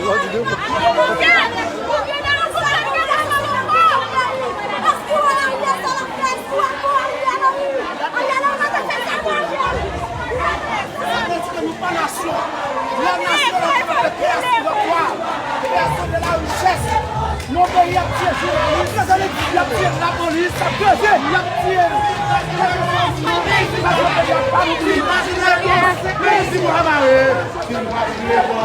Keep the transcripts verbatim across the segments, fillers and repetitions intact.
Sa vle di ke nou pa nasyon. La nation, la création de la richesse. Yon peyi ap tiye jounalis, y ap tiye lapolis, y ap tiye, y ap tiye. Imajine, imajine, imajine, imajine, imajine,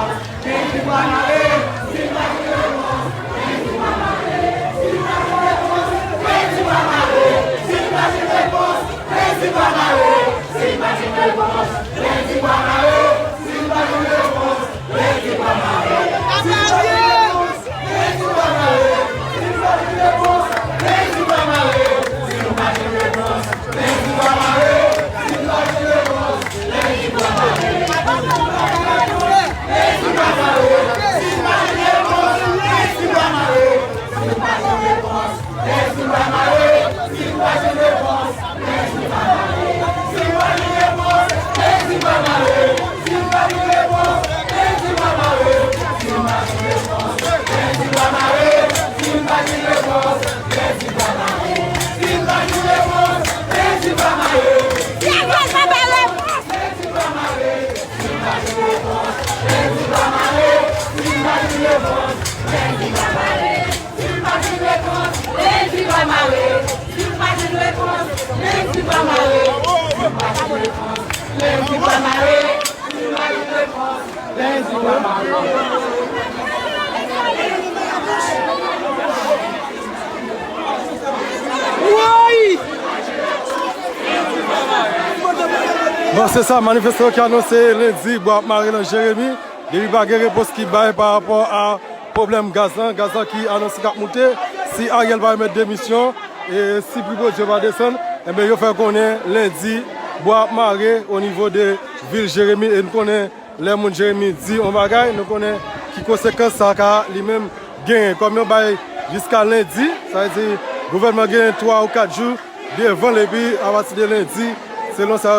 Bon, se sa, manifestan yo ki anonse lendi, bwa ap mare nan Jeremi. Depi pa gen repons ki bay pa rapò a pwoblèm gaz lan, gaz lan ki anonse k ap moute, si Ariel pa remèt demisyon, e si pri pwodui yo pa desann, enben, yo fè konnen lendi, bwa ap mare o nivo de vil Jeremi, e nou konnen lè moun Jeremi di yon bagay, nou konnen ki konsekans sa ka li menm genyen. Kòm yo bay jiska lendi, sa vle di gouvènman genyen twa ou kat jou devan l, epi apati de lendi, selon sa yo